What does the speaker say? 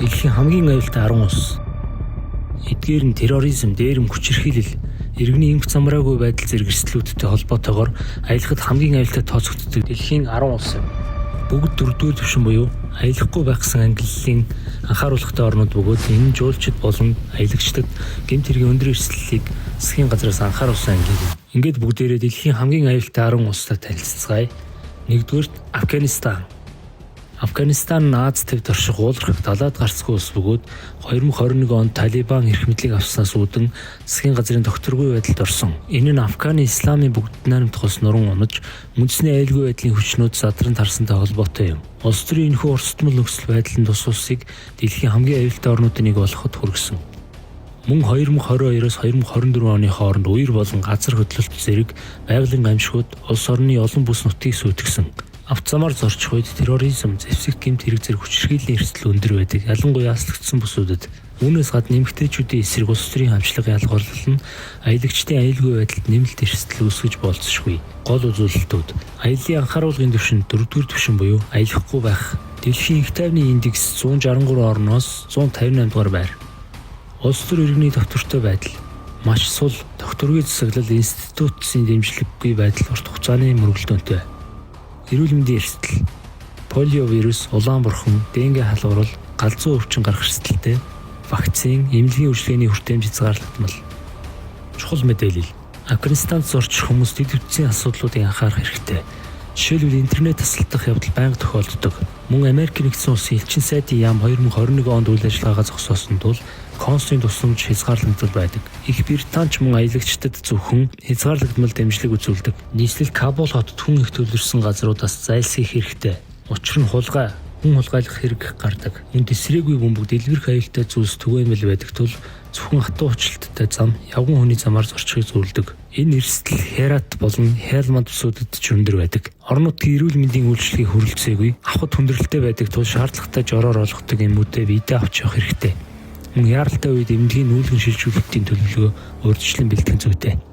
Дэлхийн хамгийн аюултай 10 улс. Эдгээр нь терроризм, дээрэм, хүчирхийлэл, иргэний эмх замраагүй байдал зэрэг эрсдлүүдтэй холбоотойгоор аялахад хамгийн аюултай тооцогддог дэлхийн 10 улс юм. Бүгд дөрөвдүгээр түвшин буюу аялахгүй байх гэсэн ангиллалын анхааруулгатай орнууд бөгөөд энэ нь жуулчид болон аялагчдад гэмт хэргийн өндөр эрсдлийг засгийн газраас анхааруулсан ангилал юм. Ингээд бүгдээрээ дэлхийн хамгийн аюултай 10 улстай танилцацгаая. Нэгдүгээрт Афганистан. Афганистан нь Ази тивд орших уулархаг далайд гарцгүй улс бөгөөд 2021 онд Талибан эрх мэдлийг авснаас үүдэн засгийн газрын тогтворгүй байдалд орсон. Энэ нь Афганы исламын бүгд найрамдах улс нуран унаж, үндэсний аюулгүй байдлын хүчнүүд задран тарсантай холбоотой юм. Улс төрийн энэхүү урсдмал нөхцөл байдал нь тус улсыг дэлхийн хамгийн аюултай орнуудын нэг болоход хүргэсэн. Мөн 2022-оос 2024 оны хооронд үер болон газар хөдлөлт зэрэг байгалийн гамшигуд улс орны олон бүс нутгийг сүйтгэсэн. Авто замаар зорчих үед терроризм, зэвсэг гэмт хэрэг зэрэг хүчирхийллийн эрсдэл өндөр байдаг. Ялангуяа аслагдсан бүсүүдэд. Үүнээс гадна эмэгтэйчүүдийн эсрэг улс төрийн хамшлага ялгуурлал нь аялагчдын аюулгүй байдалд нэмэлт эрсдэл үүсгэж болзошгүй. Гол үзүүлэлтүүд. Аяллын анхааруулгын түвшин 4-р түвшин буюу аялахгүй байх. Дэлхийн энх тайвны индекс 163 орноос 158 дугаар байр. Улс төр иргэний тогтвортой байдал маш сул, тогтворгүй засаглал, институцийн дэмжлэггүй байдал урт хугацааны мөргөлдөөнтэй. Эрүүл мэндийн эрсдэл. Полио вирус, улаан бурхан, денге халуурал, галзуу өвчин гарах эрсдэлтэй. Вакцин, эмнэлгийн үйлчилгээний хүртээмж хязгаарлагдмал. Чухал мэдээлэл. Афганистанд зорчих хүмүүс дэд бүтцийн асуудлуудыг анхаарах хэрэгтэй. Жишээлбэл, интернет тасалдах явдал байнга тохиолддог. Мөн Америк нэгдсэн улсын элчин сайдын яам 2021 онд үйл ажиллагаагаа зогсоосон тул консулын тусламж хязгаарлагдмал байдаг. Их Британич мөн аялагчдад зөвхөн хязгаарлагдмал дэмжлэг үзүүлдэг. Нийслэл Кабул хотод хүн их төвлөрсөн газруудаас зайлсхийх хэрэгтэй. Учир нь хулгай, хүн хулгайлах хэрэг гардаг. Энд эсрээгүй бөмбөг, дэлбэрэх аюултай зүйлс түгээмэл байдаг тул зөвхөн хатуу уучлалттай зам, явган хүний замаар зорчихыг зөвлөдөг. Энэ эрсдэл Херат болон Хелманд бүсүүдэд ч өндөр байдаг. Орон нутгийн эрүүл мэндийн үйлчилгээг хүрэлцээгүй, авахад хүндрэлтэй байдаг тул шаардлагатай жороор олгодог эмүүдээ биедээ авч явах хэрэгтэй. Мөн яаралтай үед эмнэлгийн нүүлгэн шилжүүлэлтийн төлөвлөгөө урьдчилан бэлтгэх зүйтэй.